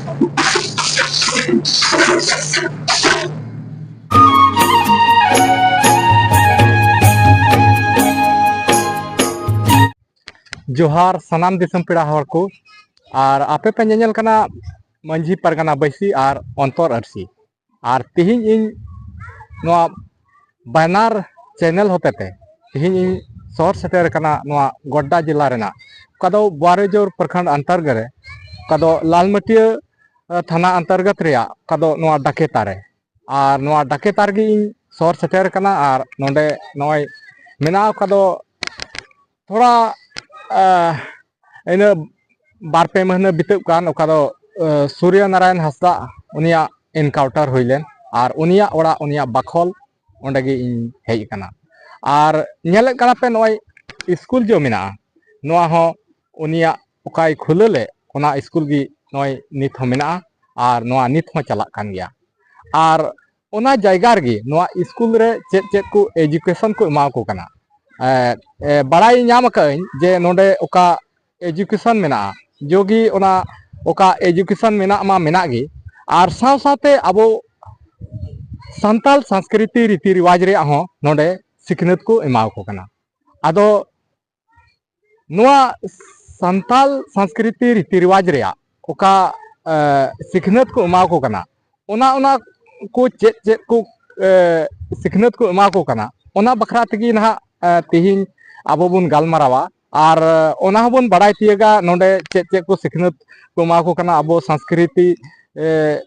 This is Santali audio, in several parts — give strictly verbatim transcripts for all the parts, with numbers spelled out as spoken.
ᱡᱚᱦᱟᱨ ᱥᱟᱱᱟᱢ ᱫᱤᱥᱚᱢ ᱯᱮᱲᱟ ᱦᱚᱲ ᱠᱚ, ᱟᱨ ᱟᱯᱮ ᱯᱮ ᱧᱮᱧᱮᱞ ᱠᱟᱱᱟ ᱢᱟᱹᱡᱷᱤ ᱯᱟᱨᱜᱟᱱᱟ ᱵᱟᱹᱭᱥᱤ ᱟᱨ ᱚᱱᱛᱚᱨ ᱟᱹᱨᱥᱤ᱾ ᱟᱨ ᱛᱮᱦᱮᱧ ᱤᱧ ᱱᱚᱣᱟ ᱵᱟᱱᱟᱨ ᱪᱮᱱᱮᱞ ᱦᱚᱛᱮᱛᱮ ᱛᱮᱦᱮᱧ ᱤᱧ ᱥᱚᱦᱚᱨ ᱥᱮᱴᱮᱨ ᱟᱠᱟᱱᱟ ᱱᱚᱣᱟ ᱜᱚᱰᱰᱟ ᱡᱮᱞᱟ ᱨᱮᱱᱟᱜ, ᱚᱠᱟ ᱫᱚ ᱵᱩᱣᱟᱨᱤᱡᱳᱨ ᱯᱨᱚᱠᱷᱚᱸᱰ ᱚᱱᱛᱚᱨᱜᱚᱛ ᱨᱮ, ᱚᱠᱟ ᱫᱚ ᱞᱟᱞᱢᱟᱹᱴᱤᱭᱟᱹ ᱛᱷᱟᱱᱟ ᱚᱱᱛᱚᱨᱜᱚᱛ ᱨᱮᱭᱟᱜ ᱚᱠᱟ ᱫᱚ ᱱᱚᱣᱟ ᱰᱟᱠᱮᱛᱟ ᱨᱮ᱾ ᱟᱨ ᱱᱚᱣᱟ ᱰᱟᱠᱮᱛᱟ ᱨᱮᱜᱮ ᱤᱧ ᱥᱚᱦᱚᱨ ᱥᱮᱴᱮᱨ ᱟᱠᱟᱱᱟ᱾ ᱟᱨ ᱱᱚᱰᱮ ᱱᱚᱜᱼᱚᱭ ᱢᱮᱱᱟᱜᱼᱟ, ᱚᱠᱟ ᱫᱚ ᱛᱷᱚᱲᱟ ᱤᱱᱟᱹ ᱵᱟᱨ ᱯᱮ ᱢᱟᱹᱦᱱᱟᱹ ᱵᱤᱛᱟᱹᱜ ᱠᱟᱱ, ᱚᱠᱟ ᱫᱚ ᱥᱩᱨᱭᱚ ᱱᱟᱨᱟᱭᱚᱱ ᱦᱟᱸᱥᱫᱟ, ᱩᱱᱤᱭᱟᱜ ᱮᱱᱠᱟᱣᱩᱱᱴᱟᱨ ᱦᱩᱭ ᱞᱮᱱ᱾ ᱟᱨ ᱩᱱᱤᱭᱟᱜ ᱚᱲᱟᱜ, ᱩᱱᱤᱭᱟᱜ ᱵᱟᱠᱷᱚᱞ, ᱚᱸᱰᱮ ᱜᱮ ᱤᱧ ᱦᱮᱡ ᱟᱠᱟᱱᱟ᱾ ᱟᱨ ᱧᱮᱞᱮᱫ ᱠᱟᱱᱟ ᱯᱮ, ᱱᱚᱜᱼᱚᱭ ᱥᱠᱩᱞ ᱡᱮ ᱢᱮᱱᱟᱜᱼᱟ, ᱱᱚᱣᱟ ᱦᱚᱸ ᱩᱱᱤᱭᱟᱜ ᱚᱠᱟᱭ ᱠᱷᱩᱞᱟᱹ ᱞᱮᱫ, ᱚᱱᱟ ᱥᱠᱩᱞ ᱜᱮ ᱱᱚᱜᱼᱚᱭ ᱱᱤᱛ ᱦᱚᱸ ᱢᱮᱱᱟᱜᱼᱟ᱾ ᱟᱨ ᱱᱚᱣᱟ ᱱᱤᱛ ᱦᱚᱸ ᱪᱟᱞᱟᱜ ᱠᱟᱱ ᱜᱮᱭᱟ᱾ ᱟᱨ ᱚᱱᱟ ᱡᱟᱭᱜᱟ ᱨᱮᱜᱮ ᱱᱚᱣᱟ ᱥᱠᱩᱞ ᱨᱮ ᱪᱮᱫ ᱪᱮᱫ ᱠᱚ ᱮᱡᱩᱠᱮᱥᱚᱱ ᱠᱚ ᱮᱢᱟ ᱠᱚ ᱠᱟᱱᱟ᱾ ᱮ, ᱮ, ᱵᱟᱲᱟᱭ ᱧᱟᱢ ᱟᱠᱟᱫᱟᱹᱧ ᱡᱮ ᱱᱚᱰᱮ ᱚᱠᱟ ᱮᱡᱩᱠᱮᱥᱚᱱ ᱢᱮᱱᱟᱜᱼᱟ, ᱡᱚᱜᱤ ᱚᱱᱟ ᱚᱠᱟ ᱮᱡᱩᱠᱮᱥᱚᱱ ᱢᱮᱱᱟᱜ ᱢᱟ ᱢᱮᱱᱟᱜ ᱜᱮ, ᱟᱨ ᱥᱟᱶ ᱥᱟᱶᱛᱮ ᱟᱵᱚ ᱥᱟᱱᱛᱟᱞ ᱥᱚᱝᱥᱠᱨᱤᱛᱤ ᱨᱤᱛᱤ ᱨᱮᱣᱟᱡᱽ ᱨᱮᱭᱟᱜ ᱦᱚᱸ ᱱᱚᱰᱮ ᱥᱤᱠᱷᱱᱟᱹᱛ ᱠᱚ ᱮᱢᱟ ᱠᱚ ᱠᱟᱱᱟ᱾ ᱟᱫᱚ ᱱᱚᱣᱟ ᱥᱟᱱᱛᱟᱞ ᱥᱚᱝᱥᱠᱨᱤᱛᱤ ᱨᱤᱛᱤ ᱨᱮᱣᱟᱡᱽ ᱨᱮᱭᱟᱜ ᱚᱠᱟ, ᱮ, ᱥᱤᱠᱷᱱᱟᱹᱛ ᱠᱚ ᱮᱢᱟ ᱠᱚ ᱠᱟᱱᱟ, ᱚᱱᱟ, ᱚᱱᱟ ᱠᱚ ᱪᱮᱫ ᱪᱮᱫ ᱠᱚ, ᱮ, ᱥᱤᱠᱷᱱᱟᱹᱛ ᱠᱚ ᱮᱢᱟ ᱠᱚ ᱠᱟᱱᱟ, ᱚᱱᱟ ᱵᱟᱠᱷᱨᱟ ᱛᱮᱜᱮ ᱱᱟᱦᱟᱜ, ᱮ, ᱛᱮᱦᱮᱧ ᱟᱵᱚ ᱵᱚᱱ ᱜᱟᱞᱢᱟᱨᱟᱣᱟ᱾ ᱟᱨ ᱚᱱᱟ ᱦᱚᱸᱵᱚᱱ ᱵᱟᱲᱟᱭ ᱛᱤᱭᱳᱜᱟ ᱱᱚᱰᱮ ᱪᱮᱫ ᱪᱮᱫ ᱠᱚ ᱥᱤᱠᱷᱱᱟᱹᱛ ᱠᱚ ᱮᱢᱟ ᱠᱚ ᱠᱟᱱᱟ ᱟᱵᱚ ᱥᱚᱝᱥᱠᱨᱤᱛᱤ, ᱮ,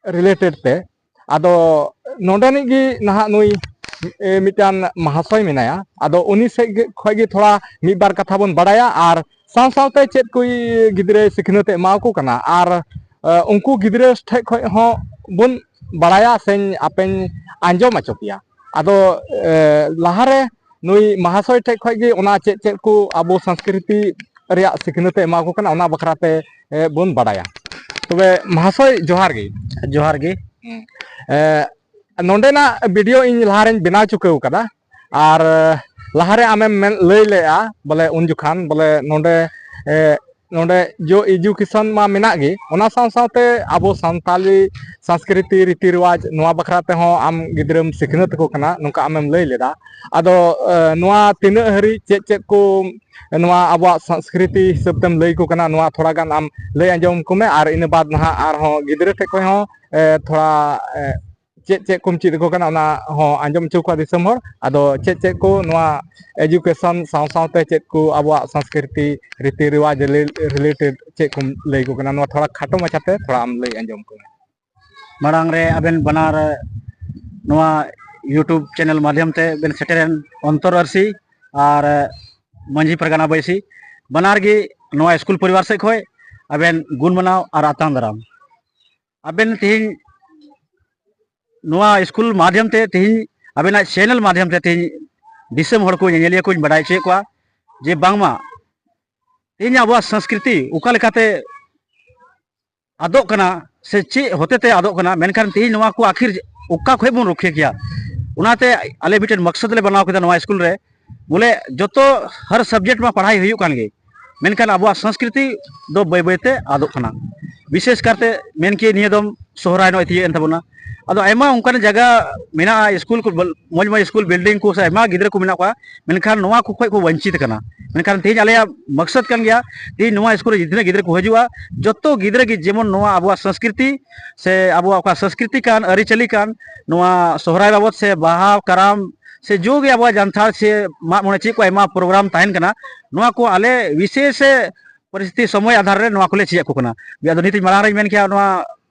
ᱨᱤᱞᱮᱴᱮᱰ ᱛᱮ᱾ ᱟᱫᱚ ᱱᱚᱰᱮᱱᱤᱡ ᱜᱮ ᱱᱟᱦᱟᱜ ᱱᱩᱭ, ᱮ, ᱢᱤᱫᱴᱟᱝ ᱢᱟᱦᱟᱥᱚᱭ ᱢᱮᱱᱟᱭᱟ᱾ ᱟᱫᱚ ᱩᱱᱤ ᱥᱮᱫ ᱜᱮ, ᱠᱷᱚᱡ ᱜᱮ ᱛᱷᱚᱲᱟ ᱢᱤᱫ ᱵᱟᱨ ᱠᱟᱛᱷᱟ ᱵᱚᱱ ᱵᱟᱲᱟᱭᱟ, ᱟᱨ ᱥᱟᱶ ᱥᱟᱶᱛᱮ ᱪᱮᱫ ᱠᱚ ᱜᱤᱫᱽᱨᱟᱹ ᱥᱤᱠᱷᱱᱟᱹᱛ ᱮ ᱮᱢᱟ ᱠᱚ ᱠᱟᱱᱟ, ᱟᱨ, ᱮ, ᱩᱱᱠᱩ ᱜᱤᱫᱽᱨᱟᱹ ᱴᱷᱮᱡ ᱠᱷᱚᱡ ᱦᱚᱸ ᱵᱚᱱ ᱵᱟᱲᱟᱭᱟ ᱥᱮᱧ ᱟᱯᱮᱧ ᱟᱸᱡᱚᱢ ᱦᱚᱪᱚ ᱯᱮᱭᱟ᱾ ᱟᱫᱚ, ᱮ, ᱞᱟᱦᱟᱨᱮ ᱱᱩᱭ ᱢᱟᱦᱟᱥᱚᱭ ᱴᱷᱮᱡ ᱠᱷᱚᱡ ᱜᱮ ᱚᱱᱟ ᱪᱮᱫ ᱪᱮᱫ ᱠᱚ ᱟᱵᱚ ᱥᱚᱝᱥᱠᱨᱤᱛᱤ ᱨᱮᱭᱟᱜ ᱥᱤᱠᱷᱱᱟᱹᱛ ᱮ ᱮᱢᱟ ᱠᱚ ᱠᱟᱱᱟ, ᱚᱱᱟ ᱵᱟᱠᱷᱨᱟ ᱛᱮ, ᱮ, ᱵᱚᱱ ᱵᱟᱲᱟᱭᱟ᱾ ᱛᱚᱵᱮ ᱢᱟᱦᱟᱥᱚᱭ, ᱡᱚᱦᱟᱨ ᱜᱮ᱾ ᱡᱚᱦᱟᱨ ᱜᱮ᱾ ᱮ, ᱱᱚᱰᱮᱱᱟᱜ ᱵᱷᱤᱰᱤᱭᱳ ᱤᱧ ᱞᱟᱦᱟᱨᱮᱧ ᱵᱮᱱᱟᱣ ᱪᱩᱠᱟᱹᱣ ᱠᱟᱫᱟ, ᱟᱨ ᱞᱟᱦᱟᱨᱮ ᱟᱢᱮᱢ ᱢᱮᱱ, ᱞᱟᱹᱭ ᱞᱮᱜᱼᱟ ᱵᱚᱞᱮ ᱩᱱ ᱡᱚᱠᱷᱟᱱ ᱵᱚᱞᱮ ᱱᱚᱰᱮ, ᱮ, ᱱᱚᱰᱮ ᱡᱚ ᱮᱡᱩᱠᱮᱥᱚᱱ ᱢᱟ ᱢᱮᱱᱟᱜ ᱜᱮ, ᱚᱱᱟ ᱥᱟᱶ ᱥᱟᱶᱛᱮ ᱟᱵᱚ ᱥᱟᱱᱛᱟᱞᱤ ᱥᱚᱝᱥᱠᱨᱤᱛᱤ ᱨᱤᱛᱤ ᱨᱮᱣᱟᱡᱽ ᱱᱚᱣᱟ ᱵᱟᱠᱷᱨᱟ ᱛᱮᱦᱚᱸ ᱟᱢ ᱜᱤᱫᱽᱨᱟᱹᱢ ᱥᱤᱠᱷᱱᱟᱹᱛ ᱟᱠᱚ ᱠᱟᱱᱟ, ᱱᱚᱝᱠᱟ ᱟᱢᱮᱢ ᱞᱟᱹᱭ ᱞᱮᱫᱟ᱾ ᱟᱫᱚ ᱱᱚᱣᱟ ᱛᱤᱱᱟᱹᱜ ᱦᱟᱹᱨᱤᱡ ᱪᱮᱫ ᱪᱮᱫ ᱠᱚ ᱱᱚᱣᱟ ᱟᱵᱚᱣᱟᱜ ᱥᱚᱝᱥᱠᱨᱤᱛᱤ ᱦᱤᱥᱟᱹᱵ ᱛᱮᱢ ᱞᱟᱹᱭ ᱟᱠᱚ ᱠᱟᱱᱟ, ᱱᱚᱣᱟ ᱛᱷᱚᱲᱟ ᱜᱟᱱ ᱟᱢ ᱞᱟᱹᱭ ᱟᱸᱡᱚᱢ ᱟᱠᱚ ᱢᱮ, ᱟᱨ ᱤᱱᱟᱹ ᱵᱟᱫ ᱱᱟᱦᱟᱜ ᱟᱨᱦᱚᱸ ᱜᱤᱫᱽᱨᱟᱹ ᱴᱷᱮᱱ ᱠᱷᱚᱱ ᱦᱚᱸ ᱛᱷᱚᱲᱟ ᱪᱮᱫ ᱪᱮᱫ ᱠᱚᱢ ᱪᱮᱫ ᱟᱠᱚ ᱠᱟᱱᱟ, ᱚᱱᱟ ᱦᱚᱸ ᱟᱸᱡᱚᱢ ᱦᱚᱪᱚ ᱠᱚᱣᱟ ᱫᱤᱥᱚᱢ ᱦᱚᱲ᱾ ᱟᱫᱚ ᱪᱮᱫ ᱪᱮᱫ ᱠᱚ ᱱᱚᱣᱟ ᱮᱡᱩᱠᱮᱥᱚᱱ ᱥᱟᱶ ᱥᱟᱶᱛᱮ ᱪᱮᱫ ᱠᱚ ᱟᱵᱚᱣᱟᱜ ᱥᱚᱝᱥᱠᱨᱤᱛᱤ ᱨᱤᱛᱤ ᱨᱮᱣᱟᱡᱽ ᱨᱤᱞᱮᱴᱮᱰ ᱪᱮᱫ ᱠᱚᱢ ᱞᱟᱹᱭ ᱟᱠᱚ ᱠᱟᱱᱟ, ᱱᱚᱣᱟ ᱛᱷᱚᱲᱟ ᱠᱷᱟᱴᱚ ᱢᱟᱪᱷᱟᱛᱮ ᱛᱷᱚᱲᱟ ᱟᱢ ᱞᱟᱹᱭ ᱟᱸᱡᱚᱢ ᱠᱚ ᱢᱮ᱾ ᱢᱟᱲᱟᱝ ᱨᱮ ᱟᱵᱮᱱ ᱵᱟᱱᱟᱨ ᱱᱚᱣᱟ YouTube ᱪᱮᱱᱮᱞ ᱢᱟᱫᱽᱫᱷᱚᱢ ᱛᱮ ᱵᱮᱱ ᱥᱮᱴᱮᱨᱮᱱ ᱚᱱᱛᱚᱨ ᱟᱹᱨᱥᱤ ᱟᱨ ᱢᱟᱹᱡᱷᱤ ᱯᱟᱨᱜᱟᱱᱟ ᱵᱟᱹᱭᱥᱤ, ᱵᱟᱱᱟᱨ ᱜᱮ ᱱᱚᱣᱟ ᱥᱠᱩᱞ ᱯᱚᱨᱤᱵᱟᱨ ᱥᱮᱫ ᱠᱷᱚᱱ ᱟᱵᱮᱱ ᱜᱩᱱ ᱢᱟᱱᱟᱣ ᱟᱨ ᱟᱛᱟᱝ ᱫᱟᱨᱟᱢ᱾ ᱟᱵᱮᱱ ᱛᱮᱦᱮᱧ ᱱᱚᱣᱟ ᱥᱠᱩᱞ ᱢᱟᱫᱽᱫᱷᱚᱢ ᱛᱮ, ᱛᱮᱦᱮᱧ ᱟᱵᱮᱱᱟᱜ ᱪᱮᱱᱮᱞ ᱢᱟᱫᱽᱫᱷᱚᱢ ᱛᱮ ᱛᱮᱦᱮᱧ ᱫᱤᱥᱚᱢ ᱦᱚᱲ ᱠᱚ, ᱧᱮᱧᱮᱞᱤᱭᱟᱹ ᱠᱚᱧ ᱵᱟᱰᱟᱭ ᱦᱚᱪᱚᱭᱮᱫ ᱠᱚᱣᱟ ᱡᱮ ᱵᱟᱝᱢᱟ ᱛᱮᱦᱮᱧ ᱟᱵᱚᱣᱟᱜ ᱥᱚᱝᱥᱠᱨᱤᱛᱤ ᱚᱠᱟ ᱞᱮᱠᱟᱛᱮ ᱟᱫᱚᱜ ᱠᱟᱱᱟ ᱥᱮ ᱪᱮᱫ ᱦᱚᱛᱮᱛᱮ ᱟᱫᱚᱜ ᱠᱟᱱᱟ, ᱢᱮᱱᱠᱷᱟᱱ ᱛᱮᱦᱮᱧ ᱱᱚᱣᱟ ᱠᱚ ᱟᱹᱠᱷᱤᱨ ᱚᱠᱟ ᱠᱷᱚᱱ ᱵᱚᱱ ᱨᱩᱠᱷᱤᱭᱟᱹ ᱠᱮᱭᱟ? ᱚᱱᱟᱛᱮ ᱟᱞᱮ ᱢᱤᱫᱴᱮᱱ ᱢᱚᱠᱥᱚᱫ ᱞᱮ ᱵᱮᱱᱟᱣ ᱠᱮᱫᱟ ᱱᱚᱣᱟ ᱥᱠᱩᱞ ᱨᱮ, ᱵᱚᱞᱮ ᱡᱚᱛᱚ ᱦᱟᱨ ᱥᱟᱵᱡᱮᱠᱴ ᱢᱟ ᱯᱟᱲᱦᱟᱣ ᱦᱩᱭᱩᱜ ᱠᱟᱱ ᱜᱮ, ᱢᱮᱱᱠᱷᱟᱱ ᱟᱵᱚᱣᱟᱜ ᱥᱚᱝᱥᱠᱨᱤᱛᱤ ᱫᱚ ᱵᱟᱹᱭ ᱵᱟᱹᱭᱛᱮ ᱟᱫᱚᱜ ᱠᱟᱱᱟ᱾ ᱵᱤᱥᱮᱥ ᱠᱟᱨᱛᱮ ᱢᱮᱱ ᱠᱮ ᱱᱤᱭᱟᱹ ᱫᱚᱢ ᱥᱚᱦᱨᱟᱭ ᱱᱚᱜᱼᱚᱭ ᱛᱤᱭᱟᱹᱜ ᱮᱱ ᱛᱟᱵᱚᱱᱟ᱾ ᱟᱫᱚ ᱟᱭᱢᱟ ᱚᱱᱠᱟᱱ ᱡᱟᱭᱜᱟ ᱢᱮᱱᱟᱜᱼᱟ, ᱥᱠᱩᱞ ᱠᱚ ᱵᱚᱞ-, ᱢᱚᱡᱽ ᱢᱚᱡᱽ ᱥᱠᱩᱞ ᱵᱤᱞᱰᱤᱝ ᱠᱚ ᱥᱮ ᱟᱭᱢᱟ ᱜᱤᱫᱽᱨᱟᱹ ᱠᱚ ᱢᱮᱱᱟᱜ ᱠᱚᱣᱟ, ᱢᱮᱱᱠᱷᱟᱱ ᱱᱚᱣᱟ ᱠᱚ ᱠᱷᱚᱱ ᱠᱚ ᱵᱚᱧᱪᱤᱛ ᱠᱟᱱᱟ᱾ ᱢᱮᱱᱠᱷᱟᱱ ᱛᱮᱦᱮᱧ ᱟᱞᱮᱭᱟᱜ ᱢᱚᱠᱥᱚᱫ ᱠᱟᱱ ᱜᱮᱭᱟ, ᱛᱮᱦᱮᱧ ᱱᱚᱣᱟ ᱥᱠᱩᱞ ᱨᱮ ᱡᱤᱛᱱᱟᱹ ᱜᱤᱫᱽᱨᱟᱹ ᱠᱚ ᱦᱤᱡᱩᱜᱼᱟ, ᱡᱚᱛᱚ ᱜᱤᱫᱽᱨᱟᱹ ᱜᱮ ᱡᱮᱢᱚᱱ ᱱᱚᱣᱟ ᱟᱵᱚᱣᱟᱜ ᱥᱚᱝᱥᱠᱨᱤᱛᱤ ᱥᱮ ᱟᱵᱚᱣᱟᱜ ᱚᱠᱟ ᱥᱚᱝᱥᱠᱨᱤᱛᱤ ᱠᱟᱱ, ᱟᱹᱨᱤᱪᱟᱹᱞᱤ ᱠᱟᱱ, ᱱᱚᱣᱟ ᱥᱚᱦᱨᱟᱭ ᱵᱟᱵᱚᱫ ᱥᱮ ᱵᱟᱦᱟ, ᱠᱟᱨᱟᱢ ᱥᱮ ᱡᱚ ᱜᱮ ᱟᱵᱚᱣᱟᱜ ᱡᱟᱱᱛᱷᱟᱲ ᱥᱮ ᱢᱟᱜ ᱢᱚᱬᱮ ᱪᱮᱫ ᱠᱚ ᱟᱭᱢᱟ ᱯᱨᱳᱜᱨᱟᱢ ᱛᱟᱦᱮᱱ ᱠᱟᱱᱟ, ᱱᱚᱣᱟ ᱠᱚ ᱟᱞᱮ ᱵᱤᱥᱮᱥ ᱯᱚᱨᱤᱥᱛᱷᱤᱛᱤ ᱥᱚᱢᱚᱭ ᱟᱫᱷᱟᱨ ᱨᱮ ᱱᱚᱣᱟ ᱠᱚᱞᱮ ᱪᱮᱫ ᱟᱠᱚ ᱠᱟᱱᱟ᱾ ᱟᱫᱚ ᱱᱤᱛ ᱢᱟᱲᱟᱝ ᱨᱮᱧ ᱢᱮᱱ ᱠᱮᱭᱟ ᱱᱚᱣᱟ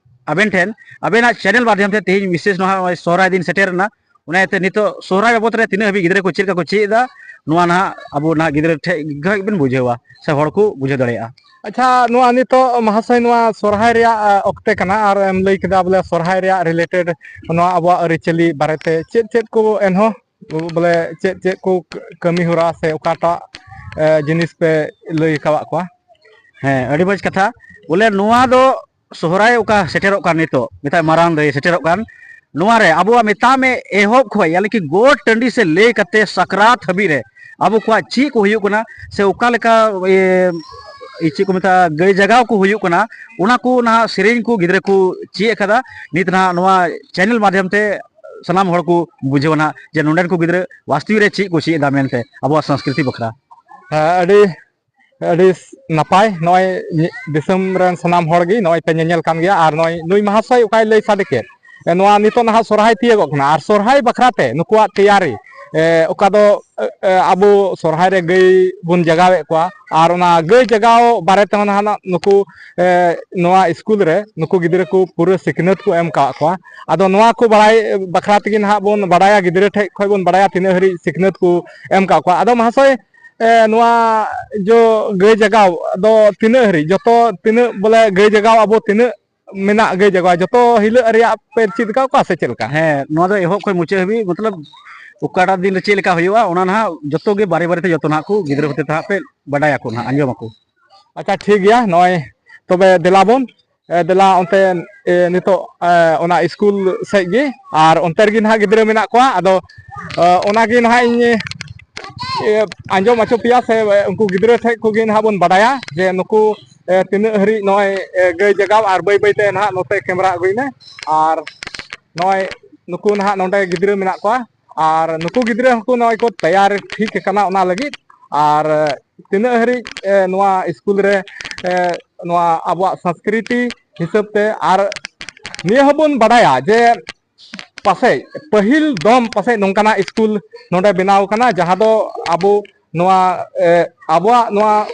ᱟᱵᱮᱱ ᱴᱷᱮᱱ, ᱟᱵᱮᱱᱟᱜ ᱪᱮᱱᱮᱞ ᱢᱟᱫᱽᱫᱷᱚᱢ ᱛᱮ ᱛᱮᱦᱮᱧ ᱵᱤᱥᱮᱥ ᱱᱚᱣᱟ ᱱᱚᱜᱼᱚᱭ ᱥᱚᱦᱨᱟᱭ ᱫᱤᱱ ᱥᱮᱴᱮᱨ ᱮᱱᱟ, ᱚᱱᱟ ᱤᱭᱟᱹᱛᱮ ᱱᱤᱛᱚᱜ ᱥᱚᱦᱨᱟᱭ ᱵᱟᱵᱚᱫ ᱨᱮ ᱛᱤᱱᱟᱹᱜ ᱦᱟᱹᱵᱤᱡ ᱜᱤᱫᱽᱨᱟᱹ ᱠᱚ ᱪᱮᱫ ᱞᱮᱠᱟ ᱠᱚ ᱪᱮᱫ ᱮᱫᱟ, ᱱᱚᱣᱟ ᱱᱟᱦᱟᱜ ᱟᱵᱚ ᱱᱟᱦᱟᱜ ᱜᱤᱫᱽᱨᱟᱹ ᱴᱷᱮᱱ ᱜᱮ ᱵᱚᱱ ᱵᱩᱡᱷᱟᱹᱣᱟ ᱥᱮ ᱦᱚᱲ ᱠᱚ ᱵᱩᱡᱷᱟᱹᱣ ᱫᱟᱲᱮᱭᱟᱜᱼᱟ᱾ ᱟᱪᱪᱷᱟ, ᱱᱚᱣᱟ ᱱᱤᱛᱚᱜ ᱢᱟᱦᱟᱥᱚᱭ, ᱱᱚᱣᱟ ᱥᱚᱨᱦᱟᱭ ᱨᱮᱭᱟᱜ, ᱟ, ᱚᱠᱛᱮ ᱠᱟᱱᱟ, ᱟᱨ ᱮᱢ ᱞᱟᱹᱭ ᱠᱮᱫᱟ ᱵᱚᱞᱮ ᱥᱚᱨᱦᱟᱭ ᱨᱮᱭᱟᱜ ᱨᱤᱞᱮᱴᱮᱰ ᱱᱚᱣᱟ ᱟᱵᱚᱣᱟᱜ ᱟᱹᱨᱤᱪᱟᱹᱞᱤ ᱵᱟᱨᱮᱛᱮ ᱪᱮᱫ ᱪᱮᱫ ᱠᱚ ᱮᱱᱦᱚᱸ ᱵᱚᱞᱮ ᱪᱮᱫ ᱪᱮᱫ ᱠᱚ ᱠᱟᱹᱢᱤ ᱦᱚᱨᱟ ᱥᱮ ᱚᱠᱟᱴᱟᱜ, ᱮ, ᱡᱤᱱᱤᱥ ᱯᱮ ᱞᱟᱹᱭ ᱟᱠᱟᱣᱟᱫ ᱠᱚᱣᱟ? ᱦᱮᱸ, ᱟᱹᱰᱤ ᱢᱚᱡᱽ ᱠᱟᱛᱷᱟ᱾ ᱵᱚᱞᱮ ᱱᱚᱣᱟ ᱫᱚ ᱥᱚᱦᱨᱟᱭ ᱚᱠᱟ ᱥᱮᱴᱮᱨᱚᱜ ᱠᱟᱱ ᱱᱤᱛᱚᱜ, ᱢᱮᱛᱟᱜ ᱢᱟᱨᱟᱝ ᱫᱟᱹᱭ ᱥᱮᱴᱮᱨᱚᱜ ᱠᱟᱱ, ᱱᱚᱣᱟ ᱨᱮ ᱟᱵᱚᱣᱟᱜ ᱢᱮᱛᱟᱜ ᱢᱮ ᱮᱦᱚᱵ ᱠᱷᱚᱱ, ᱭᱟᱱᱤ ᱠᱤ ᱜᱚᱴ ᱴᱟᱺᱰᱤ ᱥᱮ ᱞᱟᱹᱭ ᱠᱟᱛᱮ ᱥᱟᱠᱨᱟᱛ ᱦᱟᱹᱵᱤᱡ ᱨᱮ ᱟᱵᱚ ᱠᱚᱣᱟᱜ ᱪᱮᱫ ᱠᱚ ᱦᱩᱭᱩᱜ ᱠᱟᱱᱟ ᱥᱮ ᱚᱠᱟ ᱞᱮᱠᱟ, ᱮ, ᱪᱮᱫ ᱠᱚ ᱢᱮᱛᱟᱜᱼᱟ, ᱜᱟᱹᱭ ᱡᱟᱜᱟᱣ ᱠᱚ ᱦᱩᱭᱩᱜ ᱠᱟᱱᱟ, ᱚᱱᱟ ᱠᱚ ᱱᱟᱦᱟᱜ ᱥᱮᱨᱮᱧ ᱠᱚ ᱜᱤᱫᱽᱨᱟᱹ ᱠᱚ ᱪᱮᱫ ᱟᱠᱟᱫᱟ᱾ ᱱᱤᱛ ᱱᱟᱦᱟᱜ ᱱᱚᱣᱟ ᱪᱮᱱᱮᱞ ᱢᱟᱫᱽᱫᱷᱚᱢ ᱛᱮ ᱥᱟᱱᱟᱢ ᱦᱚᱲ ᱠᱚ ᱵᱩᱡᱷᱟᱹᱣᱟ ᱱᱟᱦᱟᱜ ᱡᱮ ᱱᱚᱰᱮᱱ ᱠᱚ ᱜᱤᱫᱽᱨᱟᱹ ᱣᱟᱥᱛᱚᱵᱤ ᱨᱮ ᱪᱮᱫ ᱠᱚ ᱪᱮᱫ ᱮᱫᱟ ᱢᱮᱱᱛᱮ ᱟᱵᱚᱣᱟᱜ ᱥᱚᱝᱥᱠᱨᱤᱛᱤ ᱵᱟᱠᱷᱨᱟ᱾ ᱦᱮᱸ, ᱟᱹᱰᱤ ᱟᱹᱰᱤ ᱱᱟᱯᱟᱭ᱾ ᱱᱚᱜᱼᱚᱭ ᱧᱮ- ᱫᱤᱥᱚᱢ ᱨᱮᱱ ᱥᱟᱱᱟᱢ ᱦᱚᱲ ᱜᱮ ᱱᱚᱜᱼᱚᱭ ᱯᱮ ᱧᱮᱧᱮᱞ ᱠᱟᱱ ᱜᱮᱭᱟ, ᱟᱨ ᱱᱚᱜᱼᱚᱭ ᱱᱩᱭ ᱢᱟᱦᱟᱥᱚᱭ ᱚᱠᱟᱭ ᱞᱟᱹᱭ ᱥᱟᱰᱮ ᱠᱮᱫ, ᱮ, ᱱᱚᱣᱟ ᱱᱤᱛᱚᱜ ᱱᱟᱦᱟᱜ ᱥᱚᱨᱦᱟᱭ ᱛᱤᱭᱳᱜᱚᱜ ᱠᱟᱱᱟ, ᱟᱨ ᱥᱚᱨᱦᱟᱭ ᱵᱟᱠᱷᱨᱟ ᱛᱮ ᱱᱩᱠᱩᱣᱟᱜ ᱛᱮᱭᱟᱨᱤ, ᱮ, ᱚᱠᱟ ᱫᱚ, ᱮ, ᱮ, ᱟᱵᱚ ᱥᱚᱨᱦᱟᱭ ᱨᱮ ᱜᱟᱹᱭ ᱵᱚᱱ ᱡᱟᱜᱟᱣᱮᱫ ᱠᱚᱣᱟ, ᱟᱨ ᱚᱱᱟ ᱜᱟᱹᱭ ᱡᱟᱜᱟᱣ ᱵᱟᱨᱮ ᱛᱮᱦᱚᱸ ᱱᱟᱦᱟᱜ ᱱᱩᱠᱩ, ᱮ, ᱱᱚᱣᱟ ᱥᱠᱩᱞ ᱨᱮ ᱱᱩᱠᱩ ᱜᱤᱫᱽᱨᱟᱹ ᱠᱚ ᱯᱩᱨᱟᱹ ᱥᱤᱠᱷᱱᱟᱹᱛ ᱠᱚ ᱮᱢ ᱠᱟᱣᱟᱫ ᱠᱚᱣᱟ᱾ ᱟᱫᱚ ᱱᱚᱣᱟ ᱠᱚ ᱵᱟᱲᱟᱭ ᱵᱟᱠᱷᱨᱟ ᱛᱮᱜᱮ ᱱᱟᱦᱟᱜ ᱵᱚᱱ ᱵᱟᱲᱟᱭᱟ, ᱜᱤᱫᱽᱨᱟᱹ ᱴᱷᱮᱡ ᱠᱷᱚᱡ ᱵᱚᱱ ᱵᱟᱲᱟᱭᱟ ᱛᱤᱱᱟᱹᱜ ᱦᱟᱹᱨᱤᱡ ᱥᱤᱠᱷᱱᱟᱹᱛ ᱠᱚ ᱮᱢ ᱠᱟᱣᱟᱫ ᱠᱚᱣᱟ᱾ ᱟᱫᱚ ᱢᱟᱦᱟᱥᱚᱭ, ᱮ, ᱱᱚᱣᱟ ᱡᱚ ᱜᱟᱹᱭ ᱡᱟᱜᱟᱣ ᱫᱚ ᱛᱤᱱᱟᱹᱜ ᱦᱟᱹᱨᱤᱡ, ᱡᱚᱛᱚ ᱛᱤᱱᱟᱹᱜ ᱵᱚᱞᱮ ᱜᱟᱹᱭ ᱡᱟᱜᱟᱣ ᱟᱵᱚ ᱛᱤᱱᱟᱹᱜ ᱢᱮᱱᱟᱜ ᱜᱟᱹᱭ ᱡᱟᱜᱟᱣ, ᱡᱚᱛᱚ ᱦᱤᱞᱟᱹᱜ ᱨᱮᱭᱟᱜ ᱯᱮ ᱪᱮᱫ ᱠᱟᱣᱟᱫ ᱠᱚᱣᱟ ᱥᱮ ᱪᱮᱫ ᱞᱮᱠᱟ? ᱦᱮᱸ, ᱱᱚᱣᱟ ᱫᱚ ᱮᱦᱚᱵ ᱠᱷᱚᱱ ᱢᱩᱪᱟᱹᱫ ᱦᱟᱹᱵᱤᱡ, ᱢᱚᱛᱞᱚᱵ ᱚᱠᱟᱴᱟᱜ ᱫᱤᱱ ᱨᱮ ᱪᱮᱫ ᱞᱮᱠᱟ ᱦᱩᱭᱩᱜᱼᱟ, ᱚᱱᱟ ᱱᱟᱦᱟᱜ ᱡᱚᱛᱚ ᱜᱮ ᱵᱟᱨᱮ ᱵᱟᱨᱮ ᱛᱮ ᱡᱚᱛᱚ ᱱᱟᱦᱟᱜ ᱠᱚ ᱜᱤᱫᱽᱨᱟᱹ ᱦᱚᱛᱮ ᱛᱮ ᱦᱟᱸᱜ ᱯᱮ ᱵᱟᱰᱟᱭᱟᱠᱚ ᱱᱟᱦᱟᱜ, ᱟᱸᱡᱚᱢᱟᱠᱚ᱾ ᱟᱪᱪᱷᱟ, ᱴᱷᱤᱠ ᱜᱮᱭᱟ, ᱱᱚᱜᱼᱚᱭ ᱛᱚᱵᱮ ᱫᱮᱞᱟ ᱵᱚᱱ, ᱮ, ᱫᱮᱞᱟ ᱚᱱᱛᱮ, ᱮ, ᱱᱤᱛᱚᱜ, ᱮ, ᱚᱱᱟ ᱥᱠᱩᱞ ᱥᱮᱫ ᱜᱮ, ᱟᱨ ᱚᱱᱛᱮ ᱨᱮᱜᱮ ᱱᱟᱦᱟᱜ ᱜᱤᱫᱽᱨᱟᱹ ᱢᱮᱱᱟᱜ ᱠᱚᱣᱟ᱾ ᱟᱫᱚ, ᱮ, ᱚᱱᱟᱜᱮ ᱱᱟᱦᱟᱜ ᱤᱧ, ᱮ, ᱟᱸᱡᱚᱢ ᱦᱚᱪᱚ ᱯᱮᱭᱟ, ᱥᱮ, ᱮ, ᱩᱱᱠᱩ ᱜᱤᱫᱽᱨᱟᱹ ᱴᱷᱮᱡ ᱠᱷᱚᱱ ᱜᱮ ᱱᱟᱦᱟᱜ ᱵᱚᱱ ᱵᱟᱰᱟᱭᱟ ᱡᱮ ᱱᱩᱠᱩ, ᱮ, ᱛᱤᱱᱟᱹᱜ ᱦᱟᱹᱨᱤᱡ ᱱᱚᱜᱼᱚᱭ, ᱮ, ᱜᱟᱹᱭ ᱡᱟᱜᱟᱣ, ᱟᱨ ᱵᱟᱹᱭ ᱵᱟᱹᱭ ᱛᱮ ᱱᱟᱦᱟᱜ ᱱᱚᱛᱮ ᱠᱮᱢᱨᱟ ᱟᱹᱜᱩᱭ ᱢᱮ᱾ ᱟᱨ ᱱᱚᱜᱼᱚᱭ ᱱᱩᱠᱩ ᱱᱟᱦᱟᱜ ᱱᱚᱰᱮ ᱜᱤᱫᱽᱨᱟᱹ ᱢᱮᱱᱟᱜ ᱠᱚᱣᱟ, ᱟᱨ ᱱᱩᱠᱩ ᱜᱤᱫᱽᱨᱟᱹ ᱦᱚᱸᱠᱚ ᱱᱚᱜᱼᱚᱭ ᱠᱚ ᱛᱮᱭᱟᱨ ᱴᱷᱤᱠ ᱟᱠᱟᱱᱟ ᱚᱱᱟ ᱞᱟᱹᱜᱤᱫ᱾ ᱟᱨ ᱛᱤᱱᱟᱹᱜ ᱦᱟᱹᱨᱤᱡ, ᱮ, ᱱᱚᱣᱟ ᱥᱠᱩᱞ ᱨᱮ, ᱮ, ᱱᱚᱣᱟ ᱟᱵᱚᱣᱟᱜ ᱥᱚᱝᱥᱠᱨᱤᱛᱤ ᱦᱤᱥᱟᱹᱵ ᱛᱮ, ᱟᱨ ᱱᱤᱭᱟᱹ ᱦᱚᱸᱵᱚᱱ ᱵᱟᱰᱟᱭᱟ ᱡᱮ ᱯᱟᱥᱮᱡ ᱯᱟᱹᱦᱤᱞ ᱫᱚᱢ ᱯᱟᱥᱮᱡ ᱱᱚᱝᱠᱟᱱᱟᱜ ᱥᱠᱩᱞ ᱱᱚᱰᱮ ᱵᱮᱱᱟᱣ ᱠᱟᱱᱟ, ᱡᱟᱦᱟᱸ ᱫᱚ ᱟᱵᱚ ᱱᱚᱣᱟ, ᱮ, ᱟᱵᱚᱣᱟᱜ ᱱᱚᱣᱟ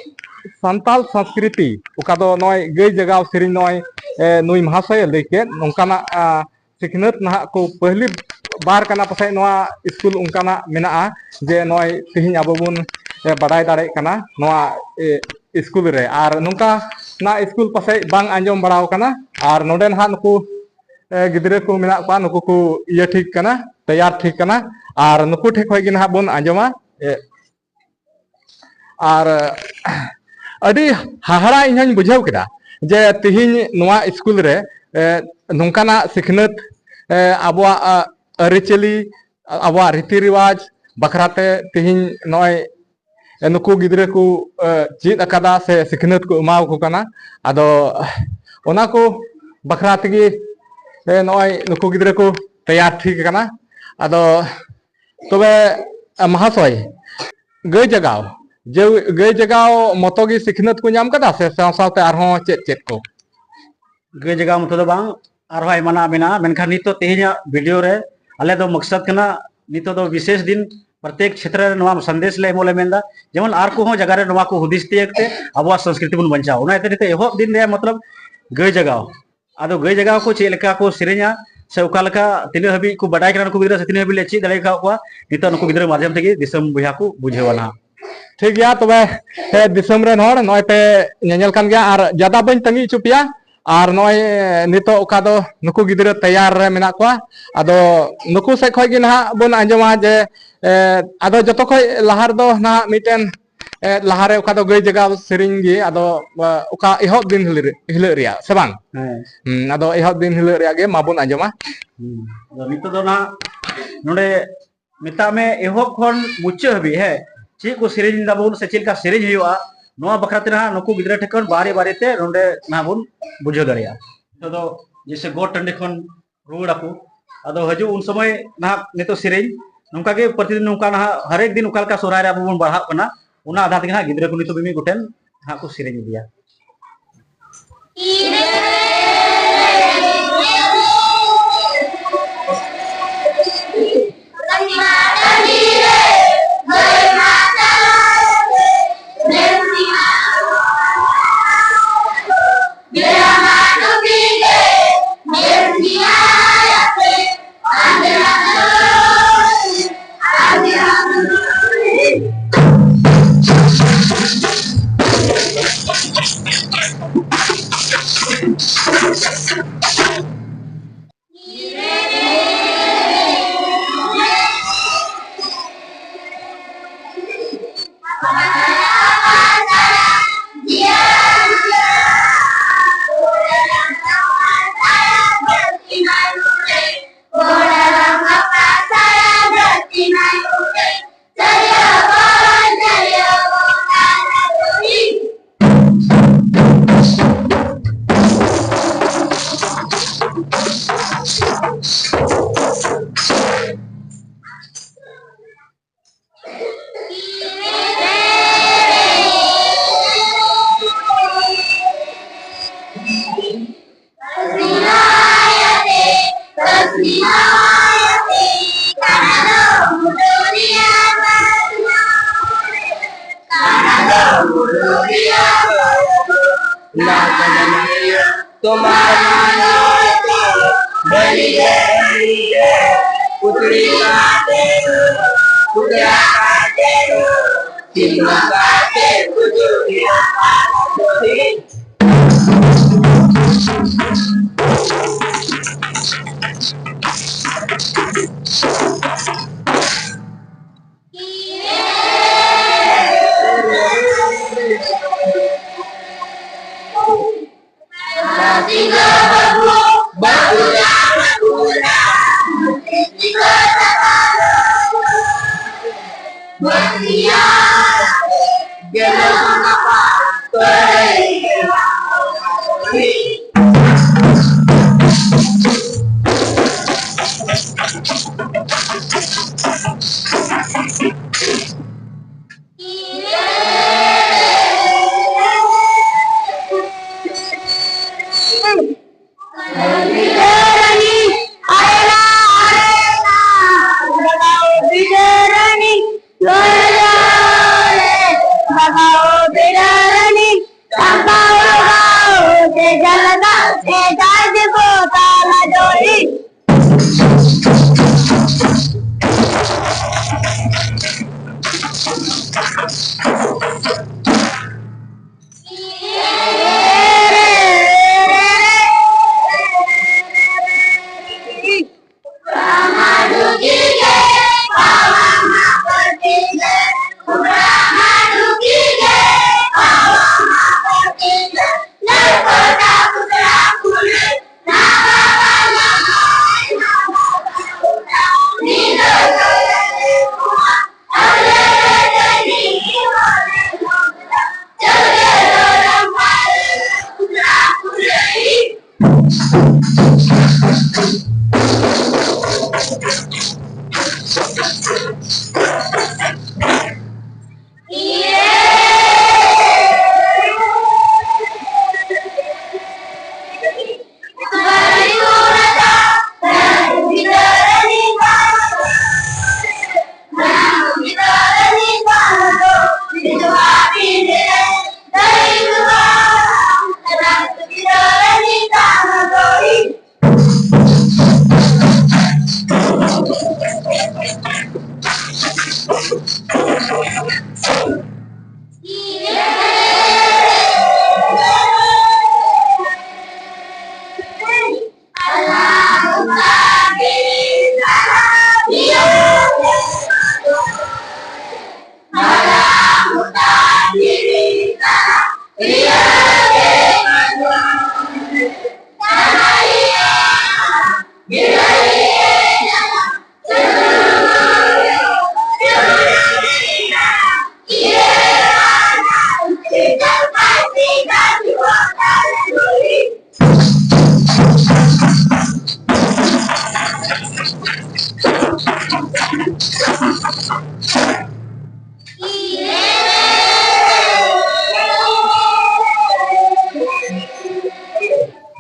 ᱥᱟᱱᱛᱟᱞ ᱥᱚᱝᱥᱠᱨᱤᱛᱤ, ᱚᱠᱟ ᱫᱚ ᱱᱚᱜᱼᱚᱭ ᱜᱟᱹᱭ ᱡᱟᱜᱟᱣ ᱥᱮᱨᱮᱧ, ᱱᱚᱜᱼᱚᱭ, ᱮ, ᱱᱩᱭ ᱢᱟᱦᱟᱥᱚᱭᱮ ᱞᱟᱹᱭ ᱠᱮᱫ, ᱱᱚᱝᱠᱟᱱᱟᱜ, ᱟ, ᱥᱤᱠᱷᱱᱟᱹᱛ ᱱᱟᱦᱟᱜ ᱠᱚ ᱯᱟᱹᱦᱞᱤ ᱵᱟᱨ ᱠᱟᱱᱟ ᱯᱟᱥᱮᱡ ᱱᱚᱣᱟ ᱥᱠᱩᱞ ᱚᱱᱠᱟᱱᱟᱜ ᱢᱮᱱᱟᱜᱼᱟ, ᱡᱮ ᱱᱚᱜᱼᱚᱭ ᱛᱮᱦᱮᱧ ᱟᱵᱚ ᱵᱚᱱ, ᱮ, ᱵᱟᱰᱟᱭ ᱫᱟᱲᱮᱭᱟᱜ ᱠᱟᱱᱟ ᱱᱚᱣᱟ, ᱮ, ᱥᱠᱩᱞ ᱨᱮ᱾ ᱟᱨ ᱱᱚᱝᱠᱟᱱᱟᱜ ᱥᱠᱩᱞ ᱯᱟᱥᱮᱡ ᱵᱟᱝ ᱟᱸᱡᱚᱢ ᱵᱟᱲᱟ ᱟᱠᱟᱱᱟ᱾ ᱟᱨ ᱱᱚᱰᱮ ᱱᱟᱦᱟᱜ ᱱᱩᱠᱩ, ᱮ, ᱜᱤᱫᱽᱨᱟᱹ ᱠᱚ ᱢᱮᱱᱟᱜ ᱠᱚᱣᱟ, ᱱᱩᱠᱩ ᱠᱚ ᱤᱭᱟᱹ ᱴᱷᱤᱠ ᱠᱟᱱᱟ, ᱛᱮᱭᱟᱨ ᱴᱷᱤᱠ ᱠᱟᱱᱟ᱾ ᱟᱨ ᱱᱩᱠᱩ ᱴᱷᱮᱱ ᱠᱷᱚᱱ ᱜᱮ ᱱᱟᱦᱟᱜ ᱵᱚᱱ ᱟᱸᱡᱚᱢᱟ᱾ ᱮ, ᱟᱨ ᱟᱹᱰᱤ ᱦᱟᱦᱟᱲᱟ ᱤᱧ ᱦᱚᱧ ᱵᱩᱡᱷᱟᱹᱣ ᱠᱮᱫᱟ ᱡᱮ ᱛᱤᱦᱤᱧ ᱱᱚᱣᱟ ᱥᱠᱩᱞ ᱨᱮ, ᱮ, ᱱᱚᱝᱠᱟᱱᱟᱜ ᱥᱤᱠᱷᱱᱟᱹᱛ, ᱮ, ᱟᱵᱚᱣᱟᱜ, ᱟ, ᱟᱹᱨᱤᱪᱟᱹᱞᱤ, ᱟᱵᱚᱣᱟᱜ ᱨᱤᱛᱤ ᱨᱮᱣᱟᱡᱽ ᱵᱟᱠᱷᱨᱟᱛᱮ ᱛᱤᱦᱤᱧ ᱱᱚᱜᱼᱚᱭ ᱱᱩᱠᱩ ᱜᱤᱫᱽᱨᱟᱹ ᱠᱚ ᱪᱮᱫ ᱟᱠᱟᱫᱟ ᱥᱮ ᱥᱤᱠᱷᱱᱟᱹᱛ ᱠᱚ ᱮᱢᱟ ᱠᱚ ᱠᱟᱱᱟ᱾ ᱟᱫᱚ ᱚᱱᱟ ᱠᱚ ᱵᱟᱠᱷᱨᱟ ᱛᱮᱜᱮ ᱱᱚᱜᱼᱚᱭ ᱱᱩᱠᱩ ᱜᱤᱫᱽᱨᱟᱹ ᱠᱚ ᱛᱮᱭᱟᱨ ᱴᱷᱤᱠ ᱟᱠᱟᱱᱟ᱾ ᱟᱫᱚ ᱛᱚᱵᱮ ᱢᱟᱦᱟᱥᱚᱭ, ᱜᱟᱹᱭ ᱡᱟᱜᱟᱣ, ᱡᱮ ᱜᱟᱹᱭ ᱡᱟᱜᱟᱣ ᱢᱚᱛᱚ ᱜᱮ ᱥᱤᱠᱷᱱᱟᱹᱛ ᱠᱚ ᱧᱟᱢ ᱠᱟᱫᱟ ᱥᱮ ᱥᱟᱶ ᱥᱟᱶᱛᱮ ᱟᱨᱦᱚᱸ ᱪᱮᱫ ᱪᱮᱫ ᱠᱚ? ᱜᱟᱹᱭ ᱡᱟᱜᱟᱣ ᱢᱚᱛᱚ ᱫᱚ ᱵᱟᱝ, ᱟᱨᱦᱚᱸ ᱟᱭᱢᱟᱱᱟᱜ ᱢᱮᱱᱟᱜᱼᱟ, ᱢᱮᱱᱠᱷᱟᱱ ᱱᱤᱛᱚᱜ ᱛᱮᱦᱮᱧᱟᱜ ᱵᱷᱤᱰᱤᱭᱳ ᱨᱮ ᱟᱞᱮ ᱫᱚ ᱢᱚᱠᱥᱚᱫ ᱠᱟᱱᱟ, ᱱᱤᱛᱚᱜ ᱫᱚ ᱵᱤᱥᱮᱥ ᱫᱤᱱ ᱯᱨᱚᱛᱮᱠ ᱠᱷᱮᱛᱨᱮ ᱨᱮ ᱱᱚᱣᱟ ᱥᱟᱸᱫᱮᱥ ᱞᱮ ᱮᱢᱚᱜ ᱞᱮ ᱢᱮᱱᱫᱟ, ᱡᱮᱢᱚᱱ ᱟᱨ ᱠᱚᱦᱚᱸ ᱡᱟᱭᱜᱟ ᱨᱮ ᱱᱚᱣᱟ ᱠᱚ ᱦᱩᱫᱤᱥ ᱛᱤᱭᱳᱜ ᱛᱮ ᱟᱵᱚᱣᱟᱜ ᱥᱚᱝᱥᱠᱨᱤᱛᱤ ᱵᱚᱱ ᱵᱟᱧᱪᱟᱣ᱾ ᱚᱱᱟ ᱤᱭᱟᱹᱛᱮ ᱱᱤᱛᱚᱜ ᱮᱦᱚᱵ ᱫᱤᱱ ᱨᱮᱭᱟᱜ ᱢᱚᱛᱞᱚᱵ ᱜᱟᱹᱭ ᱡᱟᱜᱟᱣ᱾ ᱟᱫᱚ ᱜᱟᱹᱭ ᱡᱟᱜᱟᱣ ᱠᱚ ᱪᱮᱫ ᱞᱮᱠᱟ ᱠᱚ ᱥᱮᱨᱮᱧᱟ ᱥᱮ ᱚᱠᱟ ᱞᱮᱠᱟ ᱛᱤᱱᱟᱹᱜ ᱦᱟᱹᱵᱤᱡ ᱠᱚ ᱵᱟᱰᱟᱭ ᱠᱟᱱᱟ ᱱᱩᱠᱩ ᱜᱤᱫᱽᱨᱟᱹ ᱥᱮ ᱛᱤᱱᱟᱹᱜ ᱦᱟᱹᱵᱤᱡ ᱞᱮ ᱪᱮᱫ ᱫᱟᱲᱮ ᱟᱠᱟᱫ ᱠᱚᱣᱟ, ᱱᱤᱛᱚᱜ ᱱᱩᱠᱩ ᱜᱤᱫᱽᱨᱟᱹ ᱢᱟᱫᱷᱭᱚᱢ ᱛᱮᱜᱮ ᱫᱤᱥᱚᱢ ᱵᱚᱭᱦᱟ ᱠᱚ ᱵᱩᱡᱷᱟᱹᱣᱟ ᱱᱟᱦᱟᱜ᱾ ᱴᱷᱤᱠ ᱜᱮᱭᱟ, ᱛᱚᱵᱮ ᱫᱤᱥᱚᱢ ᱨᱮᱱ ᱦᱚᱲ ᱱᱚᱜᱼᱚᱭ ᱯᱮ ᱧᱮᱧᱮᱞ ᱠᱟᱱ ᱜᱮᱭᱟ, ᱟᱨ ᱡᱟᱫᱟ ᱵᱟᱹᱧ ᱛᱟᱺᱜᱤ ᱦᱚᱪᱚ ᱯᱮᱭᱟ᱾ ᱟᱨ ᱱᱚᱜᱼᱚᱭ ᱱᱤᱛᱚᱜ ᱚᱠᱟ ᱫᱚ ᱱᱩᱠᱩ ᱜᱤᱫᱽᱨᱟᱹ ᱛᱮᱭᱟᱨ ᱨᱮ ᱢᱮᱱᱟᱜ ᱠᱚᱣᱟ, ᱟᱫᱚ ᱱᱩᱠᱩ ᱥᱮᱫ ᱠᱷᱚᱱ ᱜᱮ ᱱᱟᱦᱟᱜ ᱵᱚᱱ ᱟᱸᱡᱚᱢᱟ ᱡᱮ ᱟᱫᱚ ᱡᱚᱛᱚ ᱠᱷᱚᱱ ᱞᱟᱦᱟ ᱨᱮᱫᱚ ᱱᱟᱦᱟᱜ ᱢᱤᱫᱴᱮᱱ ᱞᱟᱦᱟᱨᱮ ᱚᱠᱟ ᱫᱚ ᱜᱟᱹᱭ ᱡᱟᱜᱟᱣ ᱥᱮᱨᱮᱧ ᱜᱮ, ᱟᱫᱚ ᱚᱠᱟ ᱮᱦᱚᱵ ᱫᱤᱱ ᱦᱤᱞᱳᱜ ᱨᱮᱭᱟᱜ ᱥᱮ ᱵᱟᱝ? ᱦᱮᱸ᱾ ᱦᱩᱸ, ᱟᱫᱚ ᱮᱦᱚᱵ ᱫᱤᱱ ᱦᱤᱞᱳᱜ ᱨᱮᱭᱟᱜ ᱜᱮ ᱢᱟᱵᱚᱱ ᱟᱸᱡᱚᱢᱟ᱾ ᱦᱩᱸ᱾ ᱟᱫᱚ ᱱᱤᱛᱚᱜ ᱫᱚ ᱱᱟᱦᱟᱜ ᱱᱚᱰᱮ ᱢᱮᱛᱟᱜ ᱢᱮ ᱮᱦᱚᱵ ᱠᱷᱚᱱ ᱢᱩᱪᱟᱹᱫ ᱦᱟᱹᱵᱤᱡ, ᱦᱮᱸ, ᱪᱮᱫ ᱠᱚ ᱥᱮᱨᱮᱧ ᱫᱟᱵᱚᱱ ᱥᱮ ᱪᱮᱫ ᱞᱮᱠᱟ ᱥᱮᱨᱮᱧ ᱦᱩᱭᱩᱜᱼᱟ, ᱱᱚᱣᱟ ᱵᱟᱠᱷᱨᱟ ᱛᱮ ᱱᱟᱦᱟᱜ ᱱᱩᱠᱩ ᱜᱤᱫᱽᱨᱟᱹ ᱴᱷᱮᱱ ᱠᱷᱚᱱ ᱵᱟᱨᱮ ᱵᱟᱨᱮ ᱛᱮ ᱱᱚᱰᱮ ᱱᱟᱦᱟᱜ ᱵᱚᱱ ᱵᱩᱡᱷᱟᱹᱣ ᱫᱟᱲᱮᱭᱟᱜᱼᱟ᱾ ᱱᱤᱛᱚᱜ ᱫᱚ ᱡᱮᱭᱥᱮ ᱜᱚᱴ ᱴᱟᱺᱰᱤ ᱠᱷᱚᱱ ᱨᱩᱣᱟᱹᱲ ᱟᱠᱚ᱾ ᱟᱫᱚ ᱦᱤᱡᱩᱜ ᱩᱱ ᱥᱚᱢᱚᱭ ᱱᱟᱦᱟᱜ ᱱᱤᱛᱚᱜ ᱥᱮᱨᱮᱧ ᱱᱚᱝᱠᱟ ᱜᱮ ᱯᱨᱚᱛᱤᱫᱤᱱ ᱱᱚᱝᱠᱟ ᱱᱟᱦᱟᱜ ᱦᱟᱨᱮᱠ ᱫᱤᱱ ᱚᱠᱟ ᱞᱮᱠᱟ ᱥᱚᱦᱨᱟᱭ ᱨᱮ ᱟᱵᱚ ᱵᱚᱱ ᱵᱟᱲᱦᱟᱜ ᱠᱟᱱᱟ, ᱚᱱᱟ ᱟᱫᱷᱟᱨ ᱛᱮᱜᱮ ᱱᱟᱦᱟᱜ ᱜᱤᱫᱽᱨᱟᱹ ᱠᱚ ᱱᱤᱛᱚᱜ ᱢᱤᱢᱤᱫ ᱜᱚᱴᱮᱱ ᱱᱟᱦᱟᱜ ᱠᱚ ᱥᱮᱨᱮᱧ ᱤᱫᱤᱭᱟ᱾ ᱛᱚᱢᱟᱨ ᱢᱟᱱᱚᱛ ᱵᱟᱹᱞᱤ ᱜᱮ, ᱵᱟᱹᱞᱤ ᱜᱮ, ᱯᱩᱛᱲᱤ ᱠᱟᱛᱮ ᱫᱚ, ᱯᱩᱛᱲᱟ ᱠᱟᱛᱮ ᱫᱚ, ᱥᱤᱢᱟ ᱠᱟᱛᱮ ᱜᱩᱡᱩᱜ ᱜᱮᱭᱟ ᱯᱟᱞ ᱫᱚ ᱦᱤ᱾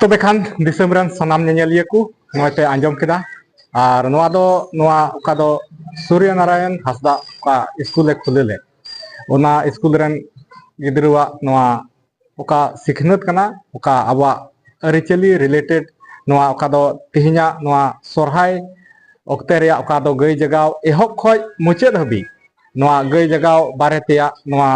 ᱛᱚᱵᱮ ᱠᱷᱟᱱ ᱫᱤᱥᱚᱢ ᱨᱮᱱ ᱥᱟᱱᱟᱢ ᱧᱮᱧᱮᱞᱤᱭᱟᱹ ᱠᱚ ᱱᱚᱜᱼᱚᱭ ᱯᱮ ᱟᱸᱡᱚᱢ ᱠᱮᱫᱟ, ᱟᱨ ᱱᱚᱣᱟ ᱫᱚ, ᱱᱚᱣᱟ ᱚᱠᱟ ᱫᱚ ᱥᱩᱨᱭᱚ ᱱᱟᱨᱟᱭᱚᱱ ᱦᱟᱸᱥᱫᱟ ᱚᱠᱟ ᱥᱠᱩᱞ ᱮ ᱠᱷᱩᱞᱟᱹ ᱞᱮᱫ, ᱚᱱᱟ ᱥᱠᱩᱞ ᱨᱮᱱ ᱜᱤᱫᱽᱨᱟᱹᱣᱟᱜ ᱱᱚᱣᱟ ᱚᱠᱟ ᱥᱤᱠᱷᱱᱟᱹᱛ ᱠᱟᱱᱟ, ᱚᱠᱟ ᱟᱵᱚᱣᱟᱜ ᱟᱹᱨᱤᱪᱟᱹᱞᱤ ᱨᱤᱞᱮᱴᱮᱰ ᱱᱚᱣᱟ ᱚᱠᱟ ᱫᱚ ᱛᱮᱦᱮᱧᱟᱜ ᱱᱚᱣᱟ ᱥᱚᱨᱦᱟᱭ ᱚᱠᱛᱮ ᱨᱮᱭᱟᱜ ᱚᱠᱟ ᱫᱚ ᱜᱟᱹᱭ ᱡᱟᱜᱟᱣ ᱮᱦᱚᱵ ᱠᱷᱚᱱ ᱢᱩᱪᱟᱹᱫ ᱦᱟᱹᱵᱤᱡ ᱱᱚᱣᱟ ᱜᱟᱹᱭ ᱡᱟᱜᱟᱣ ᱵᱟᱨᱮ ᱛᱮᱭᱟᱜ ᱱᱚᱣᱟ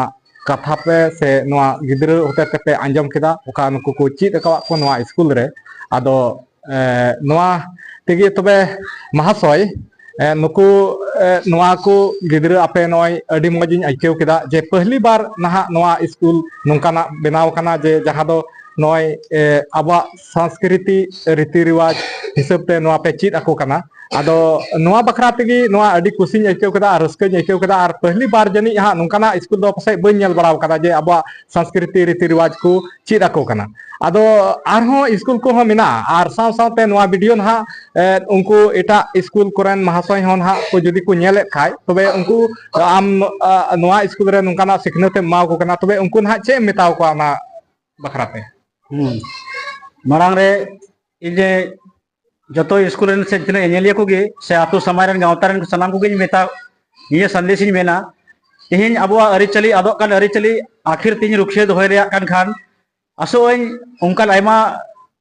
ᱠᱟᱛᱷᱟ ᱯᱮ ᱥᱮ ᱱᱚᱣᱟ ᱜᱤᱫᱽᱨᱟᱹ ᱦᱚᱛᱮ ᱛᱮᱯᱮ ᱟᱸᱡᱚᱢ ᱠᱮᱫᱟ, ᱚᱠᱟ ᱱᱩᱠᱩ ᱠᱚ ᱪᱮᱫ ᱟᱠᱟᱣᱟᱫ ᱠᱚ ᱱᱚᱣᱟ ᱥᱠᱩᱞ ᱨᱮ᱾ ᱟᱫᱚ, ᱮ, ᱱᱚᱣᱟ ᱛᱮᱜᱮ ᱛᱚᱵᱮ ᱢᱟᱦᱟᱥᱚᱭ, ᱮ, ᱱᱩᱠᱩ, ᱮ, ᱱᱚᱣᱟ ᱠᱚ ᱜᱤᱫᱽᱨᱟᱹ ᱟᱯᱮ ᱱᱚᱜᱼᱚᱭ ᱟᱹᱰᱤ ᱢᱚᱡᱽ ᱤᱧ ᱟᱹᱭᱠᱟᱹᱣ ᱠᱮᱫᱟ ᱡᱮ ᱯᱟᱹᱦᱞᱤ ᱵᱟᱨ ᱱᱟᱦᱟᱜ ᱱᱚᱣᱟ ᱥᱠᱩᱞ ᱱᱚᱝᱠᱟᱱᱟᱜ ᱵᱮᱱᱟᱣ ᱠᱟᱱᱟ ᱡᱮ ᱡᱟᱦᱟᱸ ᱫᱚ ᱱᱚᱜᱼᱚᱭ, ᱮ, ᱟᱵᱚᱣᱟᱜ ᱥᱟᱝᱥᱠᱨᱤᱛᱤ ᱨᱤᱛᱤ ᱨᱮᱣᱟᱡᱽ ᱦᱤᱥᱟᱹᱵ ᱛᱮ ᱱᱚᱣᱟ ᱯᱮ ᱪᱮᱫ ᱟᱠᱚ ᱠᱟᱱᱟ᱾ ᱟᱫᱚ ᱱᱚᱣᱟ ᱵᱟᱠᱷᱨᱟ ᱛᱮᱜᱮ ᱱᱚᱣᱟ ᱟᱹᱰᱤ ᱠᱩᱥᱤᱧ ᱟᱹᱭᱠᱟᱹᱣ ᱠᱮᱫᱟ ᱟᱨ ᱨᱟᱹᱥᱠᱟᱹᱧ ᱟᱹᱭᱠᱟᱹᱣ ᱠᱮᱫᱟ᱾ ᱟᱨ ᱯᱟᱹᱦᱞᱤ ᱵᱟᱨ ᱡᱟᱹᱱᱤᱡ ᱦᱟᱸᱜ ᱱᱚᱝᱠᱟᱱᱟᱜ ᱥᱠᱩᱞ ᱫᱚ ᱯᱟᱥᱮᱡ ᱵᱟᱹᱧ ᱧᱮᱞ ᱵᱟᱲᱟᱣ ᱠᱟᱫᱟ ᱡᱮ ᱟᱵᱚᱣᱟᱜ ᱥᱟᱝᱥᱠᱨᱤᱛᱤ ᱨᱤᱛᱤ ᱨᱮᱣᱟᱡᱽ ᱠᱚ ᱪᱮᱫ ᱟᱠᱚ ᱠᱟᱱᱟ᱾ ᱟᱫᱚ ᱟᱨᱦᱚᱸ ᱥᱠᱩᱞ ᱠᱚᱦᱚᱸ ᱢᱮᱱᱟᱜᱼᱟ, ᱟᱨ ᱥᱟᱶ ᱥᱟᱶᱛᱮ ᱱᱚᱣᱟ ᱵᱷᱤᱰᱤᱭᱳ ᱱᱟᱦᱟᱜ, ᱮ, ᱩᱱᱠᱩ ᱮᱴᱟᱜ ᱥᱠᱩᱞ ᱠᱚᱨᱮᱱ ᱢᱟᱦᱟᱥᱚᱭ ᱦᱚᱸ ᱱᱟᱦᱟᱜ ᱠᱚ ᱡᱩᱫᱤ ᱠᱚ ᱧᱮᱞᱮᱫ ᱠᱷᱟᱡ, ᱛᱚᱵᱮ ᱩᱱᱠᱩ ᱟᱢ, ᱟ, ᱱᱚᱣᱟ ᱥᱠᱩᱞ ᱨᱮ ᱱᱚᱝᱠᱟᱱᱟᱜ ᱥᱤᱠᱷᱱᱟᱹᱛ ᱮᱢ ᱮᱢᱟ ᱠᱚ ᱠᱟᱱᱟ, ᱛᱚᱵᱮ ᱩᱱᱠᱩ ᱱᱟᱦᱟᱜ ᱪᱮᱫ ᱮᱢ ᱢᱮᱛᱟᱣ ᱠᱚᱣᱟ ᱚᱱᱟ ᱵᱟᱠᱷᱨᱟ ᱛᱮ? ᱦᱩᱸ᱾ ᱢᱟᱲᱟᱝ ᱨᱮ ᱤᱧ ᱡᱮ ᱡᱚᱛᱚ ᱥᱠᱩᱞ ᱨᱮᱱ ᱥᱮ ᱛᱤᱱᱟᱹᱜ ᱧᱮᱧᱮᱞᱤᱭᱟᱹ ᱠᱚᱜᱮ ᱥᱮ ᱟᱛᱳ ᱥᱟᱢᱟᱡᱽ ᱨᱮᱱ ᱜᱟᱶᱛᱟ ᱨᱮᱱ ᱥᱟᱱᱟᱢ ᱠᱚᱜᱮᱧ ᱢᱮᱛᱟ, ᱱᱤᱭᱟᱹ ᱥᱟᱸᱫᱮᱥ ᱤᱧ ᱢᱮᱱᱟ, ᱛᱮᱦᱮᱧ ᱟᱵᱚᱣᱟᱜ ᱟᱹᱨᱤᱪᱟᱹᱞᱤ, ᱟᱫᱚᱜ ᱠᱟᱱ ᱟᱹᱨᱤᱪᱟᱹᱞᱤ ᱟᱹᱠᱷᱤᱨ ᱛᱮᱧ ᱨᱩᱠᱷᱤᱭᱟᱹ ᱫᱚᱦᱚᱭ ᱨᱮᱭᱟᱜ ᱠᱟᱱ ᱠᱷᱟᱱ, ᱟᱥᱚᱜ ᱟᱹᱧ ᱚᱱᱠᱟᱱ ᱟᱭᱢᱟ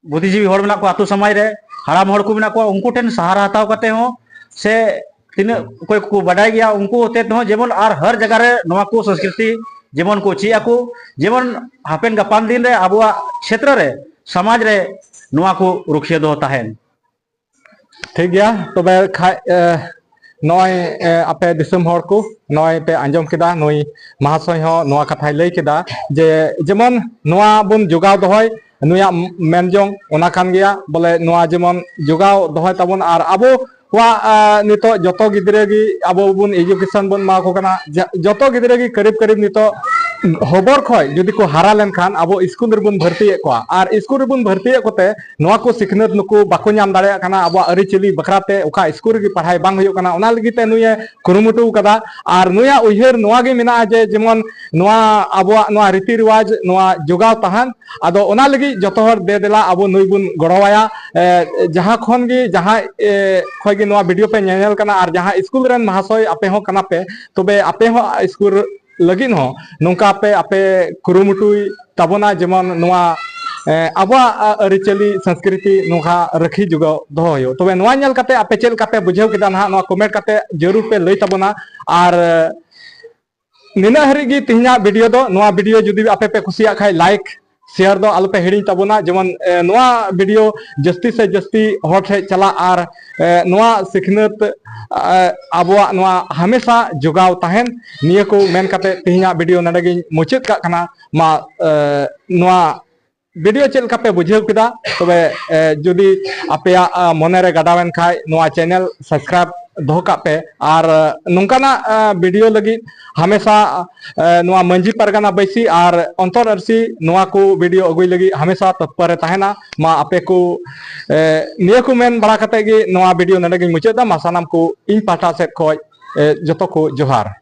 ᱵᱩᱫᱷᱤᱡᱤᱵᱤ ᱦᱚᱲ ᱢᱮᱱᱟᱜ ᱠᱚᱣᱟ ᱟᱛᱳ ᱥᱚᱢᱟᱡᱽ ᱨᱮ, ᱦᱟᱲᱟᱢ ᱦᱚᱲ ᱠᱚ ᱢᱮᱱᱟᱜ ᱠᱚᱣᱟ, ᱩᱱᱠᱩ ᱴᱷᱮᱱ ᱥᱟᱦᱟᱨᱟ ᱦᱟᱛᱟᱣ ᱠᱟᱛᱮ ᱦᱚᱸ ᱥᱮ ᱛᱤᱱᱟᱹᱜ ᱚᱠᱚᱭ ᱠᱚᱠᱚ ᱵᱟᱰᱟᱭ ᱜᱮᱭᱟ ᱩᱱᱠᱩ ᱦᱚᱛᱮ ᱛᱮᱦᱚᱸ ᱡᱮᱢᱚᱱ ᱟᱨ ᱦᱟᱨ ᱡᱟᱭᱜᱟ ᱨᱮ ᱱᱚᱣᱟ ᱠᱚ ᱥᱚᱝᱥᱠᱨᱤᱛᱤ ᱡᱮᱢᱚᱱ ᱠᱚ ᱪᱮᱫ ᱟᱠᱚ, ᱡᱮᱢᱚᱱ ᱦᱟᱯᱮᱱ ᱜᱟᱯᱟᱱ ᱫᱤᱱ ᱨᱮ ᱟᱵᱚᱣᱟᱜ ᱠᱷᱮᱛᱨᱚ ᱨᱮ ᱥᱚᱢᱟᱡᱽ ᱨᱮ ᱱᱚᱣᱟ ᱠᱚ ᱨᱩᱠᱷᱤᱭᱟᱹ ᱫᱚᱦᱚ ᱛᱟᱦᱮᱱ᱾ ᱴᱷᱤᱠ ᱜᱮᱭᱟ, ᱛᱚᱵᱮ ᱠᱷᱟᱡ ᱮ, ᱱᱚᱜᱼᱚᱭ ᱮ, ᱟᱯᱮ ᱫᱤᱥᱚᱢ ᱦᱚᱲ ᱠᱚ ᱱᱚᱜᱼᱚᱭ ᱯᱮ ᱟᱸᱡᱚᱢ ᱠᱮᱫᱟ ᱱᱩᱭ ᱢᱟᱦᱟᱥᱚᱭ ᱦᱚᱸ ᱱᱚᱣᱟ ᱠᱟᱛᱷᱟᱭ ᱞᱟᱹᱭ ᱠᱮᱫᱟ ᱡᱮ ᱡᱮᱢᱚᱱ ᱱᱚᱣᱟ ᱵᱚᱱ ᱡᱚᱜᱟᱣ ᱫᱚᱦᱚᱭ, ᱱᱩᱭᱟᱜ ᱢᱮᱱ ᱡᱚᱝ ᱚᱱᱟ ᱠᱟᱱ ᱜᱮᱭᱟ ᱵᱚᱞᱮ ᱱᱚᱣᱟ ᱡᱮᱢᱚᱱ ᱡᱚᱜᱟᱣ ᱫᱚᱦᱚᱭ ᱛᱟᱵᱚᱱ ᱟᱨ ᱟᱵᱚ ᱠᱚᱣᱟᱜ ᱱᱤᱛᱚᱜ ᱡᱚᱛᱚ ᱜᱤᱫᱽᱨᱟᱹ ᱜᱮ ᱟᱵᱚ ᱵᱚᱱ ᱮᱡᱩᱠᱮᱥᱚᱱ ᱵᱚᱱ ᱮᱢᱟ ᱠᱚ ᱠᱟᱱᱟ᱾ ᱡᱚᱛᱚ ᱜᱤᱫᱽᱨᱟᱹ ᱜᱮ ᱠᱟᱹᱨᱤᱵ ᱠᱟᱹᱨᱤᱵ ᱱᱤᱛᱚᱜ ᱦᱚᱵᱚᱨ ᱠᱷᱚᱱ ᱡᱩᱫᱤ ᱠᱚ ᱦᱟᱨᱟ ᱞᱮᱱᱠᱷᱟᱱ ᱟᱵᱚ ᱥᱠᱩᱞ ᱨᱮᱵᱚᱱ ᱵᱷᱚᱨᱛᱤᱭᱮᱫ ᱠᱚᱣᱟ ᱟᱨ ᱥᱠᱩᱞ ᱨᱮᱵᱚᱱ ᱵᱷᱚᱨᱛᱤᱭᱮᱫ ᱠᱚᱛᱮ ᱱᱚᱣᱟ ᱠᱚ ᱥᱤᱠᱷᱱᱟᱹᱛ ᱱᱩᱠᱩ ᱵᱟᱠᱚ ᱧᱟᱢ ᱫᱟᱲᱮᱭᱟᱜ ᱠᱟᱱᱟ᱾ ᱟᱵᱚᱣᱟᱜ ᱟᱹᱨᱤᱪᱟᱹᱞᱤ ᱵᱟᱠᱷᱨᱟᱛᱮ ᱚᱠᱟ ᱥᱠᱩᱞ ᱨᱮᱜᱮ ᱯᱟᱲᱦᱟᱣ ᱵᱟᱝ ᱦᱩᱭᱩᱜ ᱠᱟᱱᱟ, ᱚᱱᱟ ᱞᱟᱹᱜᱤᱫ ᱛᱮ ᱱᱩᱭᱮ ᱠᱩᱨᱩᱢᱩᱴᱩ ᱟᱠᱟᱫᱟ᱾ ᱟᱨ ᱱᱩᱭᱟᱜ ᱩᱭᱦᱟᱹᱨ ᱱᱚᱣᱟ ᱜᱮ ᱢᱮᱱᱟᱜᱼᱟ ᱡᱮ ᱡᱮᱢᱚᱱ ᱱᱚᱣᱟ ᱟᱵᱚᱣᱟᱜ ᱱᱚᱣᱟ ᱨᱤᱛᱤ ᱨᱮᱣᱟᱡᱽ ᱱᱚᱣᱟ ᱡᱚᱜᱟᱣ ᱛᱟᱦᱮᱱ᱾ ᱟᱫᱚ ᱚᱱᱟ ᱞᱟᱹᱜᱤᱫ ᱡᱚᱛᱚ ᱦᱚᱲ ᱫᱮ ᱫᱮᱞᱟ ᱟᱵᱚ ᱱᱩᱭ ᱵᱚᱱ ᱜᱚᱲᱚᱣᱟᱭᱟ᱾ ᱮ, ᱡᱟᱦᱟᱸ ᱠᱷᱚᱱ ᱜᱮ ᱡᱟᱦᱟᱸᱭ ᱮ, ᱠᱷᱚᱱ ᱜᱮ ᱱᱚᱣᱟ ᱵᱷᱤᱰᱤᱭᱳ ᱯᱮ ᱧᱮᱧᱮᱞ ᱠᱟᱱᱟ ᱟᱨ ᱡᱟᱦᱟᱸ ᱥᱠᱩᱞ ᱨᱮᱱ ᱢᱟᱦᱟᱥᱚᱭ ᱟᱯᱮ ᱦᱚᱸ ᱠᱟᱱᱟ ᱯᱮ, ᱛᱚᱵᱮ ᱟᱯᱮ ᱦᱚᱸ ᱥᱠᱩᱞ ᱞᱟᱹᱜᱤᱫ ᱦᱚᱸ ᱱᱚᱝᱠᱟ ᱯᱮ ᱟᱯᱮ ᱠᱩᱨᱩᱢᱩᱴᱩᱭ ᱛᱟᱵᱚᱱᱟ ᱡᱮᱢᱚᱱ ᱱᱚᱣᱟ ᱮ, ᱟᱵᱚᱣᱟᱜ ᱟ, ᱟᱹᱨᱤᱪᱟᱹᱞᱤ ᱥᱚᱝᱥᱠᱨᱤᱛᱤ ᱱᱚᱝᱠᱟ ᱨᱟᱹᱠᱷᱤ ᱡᱚᱜᱟᱣ ᱫᱚᱦᱚ ᱦᱩᱭᱩᱜ᱾ ᱛᱚᱵᱮ ᱱᱚᱣᱟ ᱧᱮᱞ ᱠᱟᱛᱮ ᱟᱯᱮ ᱪᱮᱫ ᱞᱮᱠᱟ ᱯᱮ ᱵᱩᱡᱷᱟᱹᱣ ᱠᱮᱫᱟ ᱱᱟᱦᱟᱜ ᱱᱚᱣᱟ ᱠᱚᱢᱮᱱᱴ ᱠᱟᱛᱮ ᱡᱟᱹᱨᱩᱲ ᱯᱮ ᱞᱟᱹᱭ ᱛᱟᱵᱚᱱᱟ᱾ ᱟᱨ ᱱᱤᱱᱟᱹᱜ ᱦᱟᱹᱨᱤᱡ ᱜᱮ ᱛᱮᱦᱮᱧᱟᱜ ᱵᱷᱤᱰᱤᱭᱳ ᱫᱚ᱾ ᱱᱚᱣᱟ ᱵᱷᱤᱰᱤᱭᱳ ᱡᱩᱫᱤ ᱟᱯᱮ ᱯᱮ ᱠᱩᱥᱤᱭᱟᱜ ᱠᱷᱟᱡ ᱞᱟᱭᱤᱠ ᱥᱮᱭᱟᱨ ᱫᱚ ᱟᱞᱚᱯᱮ ᱦᱤᱲᱤᱧ ᱛᱟᱵᱚᱱᱟ, ᱡᱮᱢᱚᱱ ᱮ, ᱱᱚᱣᱟ ᱵᱷᱤᱰᱤᱭᱳ ᱡᱟᱹᱥᱛᱤ ᱥᱮ ᱡᱟᱹᱥᱛᱤ ᱦᱚᱲ ᱴᱷᱮᱡ ᱪᱟᱞᱟᱜ ᱟᱨ ᱮ, ᱱᱚᱣᱟ ᱥᱤᱠᱷᱱᱟᱹᱛ ᱮ, ᱟᱵᱚᱣᱟᱜ ᱱᱚᱣᱟ ᱦᱟᱢᱮᱥᱟ ᱡᱚᱜᱟᱣ ᱛᱟᱦᱮᱱ᱾ ᱱᱤᱭᱟᱹ ᱠᱚ ᱢᱮᱱ ᱠᱟᱛᱮ ᱛᱮᱦᱮᱧᱟᱜ ᱵᱷᱤᱰᱤᱭᱳ ᱱᱚᱰᱮ ᱜᱤᱧ ᱢᱩᱪᱟᱹᱫ ᱠᱟᱜ ᱠᱟᱱᱟ᱾ ᱢᱟ ᱮ, ᱱᱚᱣᱟ ᱵᱷᱤᱰᱤᱭᱳ ᱪᱮᱫ ᱞᱮᱠᱟ ᱯᱮ ᱵᱩᱡᱷᱟᱹᱣ ᱠᱮᱫᱟ? ᱛᱚᱵᱮ ᱮ, ᱡᱩᱫᱤ ᱟᱯᱮᱭᱟᱜ ᱮ, ᱢᱚᱱᱮᱨᱮ ᱜᱟᱰᱟᱣᱮᱱ ᱠᱷᱟᱡ ᱱᱚᱣᱟ ᱪᱮᱱᱮᱞ ᱥᱟᱵᱥᱠᱨᱟᱭᱤᱵ ᱫᱚᱦᱚ ᱠᱟᱜ ᱯᱮ ᱟᱨ ᱮ, ᱱᱚᱝᱠᱟᱱᱟᱜ ᱮ, ᱵᱷᱤᱰᱤᱭᱳ ᱞᱟᱹᱜᱤᱫ ᱦᱟᱢᱮᱥᱟ ᱮ, ᱱᱚᱣᱟ ᱢᱟᱹᱡᱷᱤ ᱯᱟᱨᱜᱟᱱᱟ ᱵᱟᱹᱭᱥᱤ ᱟᱨ ᱚᱱᱛᱚᱨ ᱟᱹᱨᱥᱤ ᱱᱚᱣᱟ ᱠᱚ ᱵᱷᱤᱰᱤᱭᱳ ᱟᱹᱜᱩᱭ ᱞᱟᱹᱜᱤᱫ ᱦᱟᱢᱮᱥᱟ ᱛᱚᱛᱯᱚᱨ ᱨᱮ ᱛᱟᱦᱮᱱᱟ᱾ ᱢᱟ ᱟᱯᱮ ᱠᱚ ᱮ, ᱱᱤᱭᱟᱹ ᱠᱚ ᱢᱮᱱ ᱵᱟᱲᱟ ᱠᱟᱛᱮ ᱜᱮ ᱱᱚᱣᱟ ᱵᱷᱤᱰᱤᱭᱳ ᱱᱚᱰᱮ ᱜᱤᱧ ᱢᱩᱪᱟᱹᱫ ᱮᱫᱟ᱾ ᱢᱟ ᱥᱟᱱᱟᱢ ᱠᱚ ᱤᱧ ᱯᱟᱦᱴᱟ ᱥᱮᱫ ᱠᱷᱚᱡ ᱮ, ᱡᱚᱛᱚ ᱠᱚ ᱡᱚᱦᱟᱨ᱾